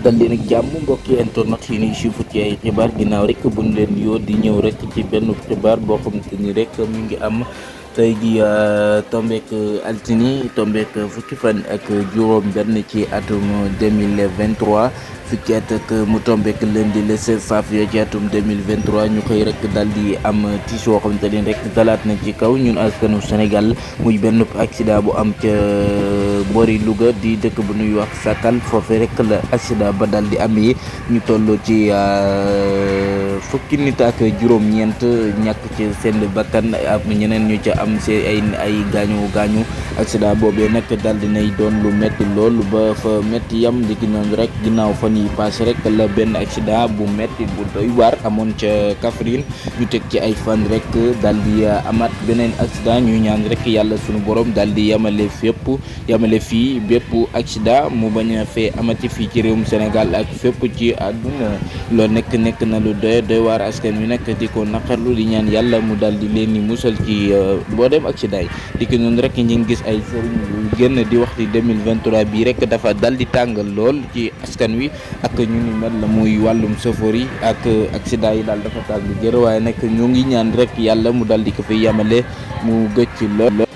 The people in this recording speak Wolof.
dal leen ak jàmm mbokki internet yi ni suivre ci ay xibaar ginnaaw rek buñ leen yoo di ñëw rek ci benn xibaar boo xamante ni rek mi ngi am tey ji tombeek altini tombeek fukki fan ak juróom benn ci atum 2023 fukki at ak mu tombeek lundi le 16 février ci atum 2023 ñu xëy rek dal di am tiis woo xamante ni rek dalaat na ci kaw ñun askanu Sénégal muy benn accident bu am ca boori Louga di dëkk bu nuy wax Sakal foofe rek la accident ba dal di amee ñu toll ci fukki nit ak juróom-ñeent ñàkk ci seen bakkan am ñeneen ñu ca am seen ay gaañu accident boobee nag dal di nay doon lu metti lool ba fa metti yam ndiki noonu rek ginnaaw fan yi passé rek la benn accident bu metti bu doy waar amoon ca Kaffrine ñu teg ci ay fan rek dal di amaat beneen accident ñuy ñaan rek yàlla sunu borom dal di yamale fii bépp accident mu bañ a fee amati fii ci réewum Sénégal ak fépp ci àdduna loolu nekk na lu doy waar askan wi nag di ko naqarlu di ñaan yàlla mu dal di leen ni musal ci mboolem accident yi di ko noonu rek ñu ngi gis ay sëriñ yu génn di wax ci 2023 bii rek dafa dal di tàngal lool ci askan wi ak ñu ni mel la muy wàllum safoor yi ak accident yi daal dafa tàng jër waaye nag ñu ngi ñaan rek yàlla mu dal di ko fi yamale mu gëcc lool